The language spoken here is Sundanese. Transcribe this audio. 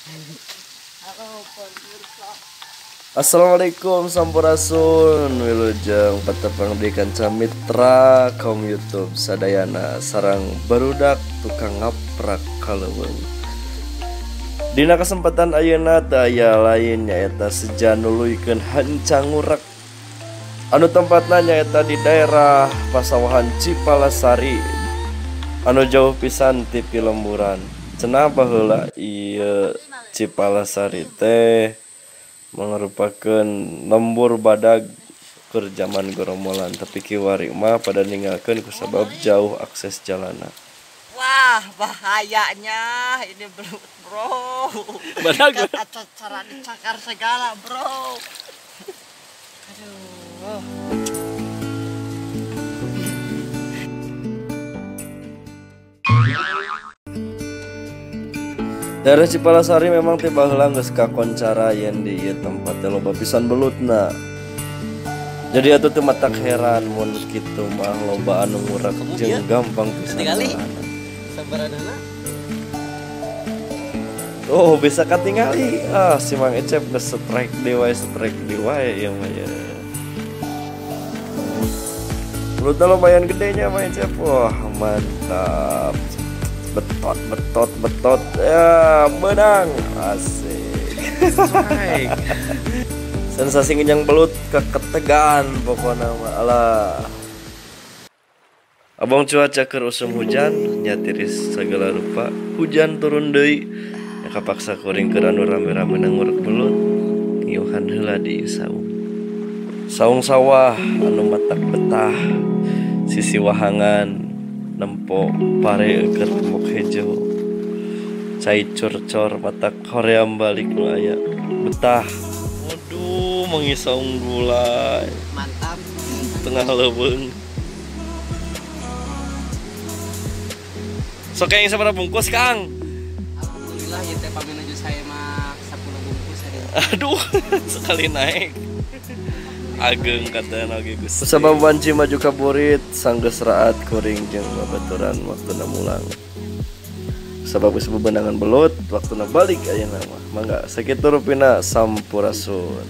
Halo pemirsa. Assalamualaikum sampurasun, wilujeng patepang di kanca mitra kaum YouTube sadayana sarang barudak tukang ngaprak kaleuweung. Dina kesempatan ayeuna teu aya lain nyaeta seja nuluykeun hanca ngurek anu tempatna nyaeta di daerah Pasawahan Cipalasari anu jauh pisan ti pilemburan. Cenah baheula ieu Cipalasari teh mangrupakeun lembur badag keur jaman goromolan, tapi kiwari mah pada ninggalkeun kusabab jauh akses jalanna. Wah, bahayanya ini belut, bro. Badag. Kata cara dicakar segala, bro. Aduh. Daerah Cipalasari memang ti baheula geus kakoncara yen di ieu tempat teh loba pisan belutna. Jadi atuh teu matak heran mun kitu mah loba anu ngurek jeung gampang pisan. Oh, bisa katingali. Ah, si Mang Ecep geus strike deui wae, strike deui wae ieu mah ya. Belutna lumayan gedenya Mang Ecep. Wah, mantap. Betot, betot, betot, ya menang, asik. Sensasi ngenyang belut keketegan pokoknya mah alah. Abang cuaca keur usum hujan, nyatiris segala rupa, hujan turun deui. Ya kapaksa kuring keur anu rame-rame ngurek belut, ngiuhan heula di saung. Saung sawah anu matak betah, sisi wahangan nempo pare keur tembok hejo, cai curcor matak hoream balik nu aya betah. Waduh, mangisa unggulai mantap tengah leuweung. Sok yang sabaraha bungkus, Kang? Alhamdulillah ieu teh pamenuju saya mah 10 bungkus hari. Aduh, sekali naik. Ageng katanya lagi Gusti. Sabab wanci maju ka burit sanggeus raat kuring jeung babaturan waktuna mulang. Sabab geus bebenangan belut waktuna balik ayeuna mah. Mangga sakitu rupina sampurasun.